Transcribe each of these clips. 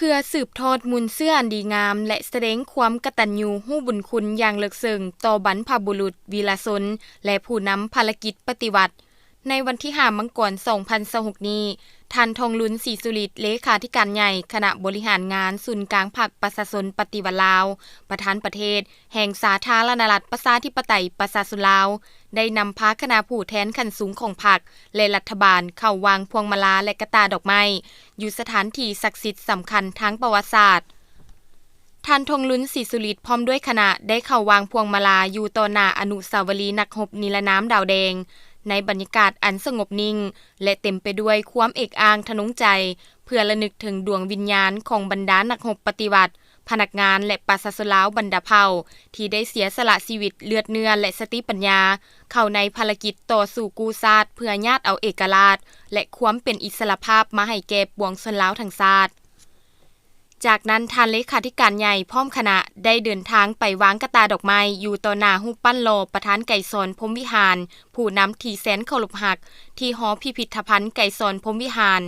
ເພື່ອສືບທອດມູນເຊື້ອອັນດີງາມ ແລະ ສະແດງຄວາມກະຕັນຍູຮູ້ບຸນຄຸນຢ່າງເລິກເຊິ່ງຕໍ່ບັນພະບຸລຸດ, ວີລະຊົນ ແລະ ຜູ້ນຳພາລະກິດປະຕິວັດ, ໃນວັນທີຫ້າ ມັງກອນ ສອງພັນຊາວຫົກນີ້, ທ່ານ ທອງລຸນ ສີສຸລິດ ເລຂາທິການໃຫຍ່ຄະນະບໍລິຫານງານສູນກາງພັກປະຊາຊົນປະຕິວັດລາວ, ປະທານປະເທດແຫ່ງສາທາລະນະລັດປະຊາທິປະໄຕປະຊາຊົນລາວ ໄດ້ນຳພາຄະນະຜູ້ແທນຂັ້ນສູງຂອງພັກ ແລະ ລັດຖະບານເຂົ້າວາງພວງມາລາ ແລະ ກະຕ່າດອກໄມ້ ຢູ່ສະຖານທີ່ສັກສິດສຳຄັນທາງປະຫວັດສາດ. ທ່ານ ທອງລຸນ ສີສຸລິດ ພ້ອມດ້ວຍຄະນະ ໄດ້ເຂົ້າວາງພວງມາລາຢູ່ຕໍ່ໜ້າອະນຸສາວະລີນັກຮົບນິລະນາມດາວແດງ ໃນບັນຍາກາດອັນສະຫງົບນິ່ງ ແລະ ເຕັມໄປດ້ວຍຄວາມເອກອ້າງທະນົງໃຈ ເພື່ອລະນຶກເຖິງດວງວິນຍານຂອງບັນດານັກຮົບປະຕິວັດ, ພະນັກງານ ແລະ ປະຊາຊົນລາວບັນດາເຜົ່າ ທີ່ໄດ້ເສຍສະຫຼະຊີວິດ, ເລືອດເນື້ອ ແລະ ສະຕິປັນຍາ ເຂົ້າໃນພາລະກິດຕໍ່ສູ້ກູ້ຊາດ ເພື່ອຍາດເອົາເອກະລາດ ແລະ ຄວາມເປັນອິດສະຫຼະພາບມາໃຫ້ແກ່ປວງຊົນລາວທັງຊາດ. ຈາກນັ້ນ, ທ່ານເລຂາທິການໃຫຍ່ພ້ອມຄະນະ ໄດ້ເດີນທາງໄປວາງກະຕ່າດອກໄມ້ຢູ່ຕໍ່ໜ້າຮູບປັ້ນຫຼໍ່ປະທານໄກສອນ ພົມວິຫານ ຜູ້ນຳທີ່ແສນເຄົາລົບຮັກ ທີ່ຫໍພິພິທະພັນໄກສອນ ພົມວິຫານ.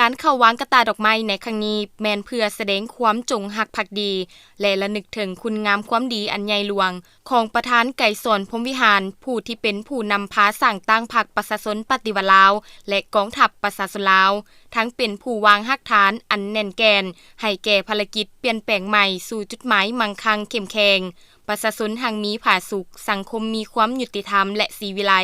ການເຂົ້າວາງກະຕ່າດອກໄມ້ໃນຄັ້ງນີ້ ແມ່ນເພື່ອສະແດງຄວາມຈົງຮັກພັກດີ ແລະ ລະນຶກເຖິງຄຸນງາມຄວາມດີອັນໃຫຍ່ຫຼວງຂອງປະທານໄກສອນ ພົມວິຫານ ຜູ້ທີ່ເປັນຜູ້ນຳພາສ້າງຕັ້ງພັກປະຊາຊົນປະຕິວັດລາວ ແລະ ກອງທັບປະຊາຊົນລາວ, ທັງເປັນຜູ້ວາງຮາກຖານອັນແໜ້ນແກ່ນໃຫ້ແກ່ພາລະກິດປ່ຽນແປງໃໝ່ສູ່ຈຸດໝາຍມັ່ງຄັ່ງເຂັ້ມແຂງ, ປະຊາຊົນຮັ່ງມີຜາສຸກ, ສັງຄົມມີຄວາມຍຸຕິທຳ ແລະ ສີວິໄລ.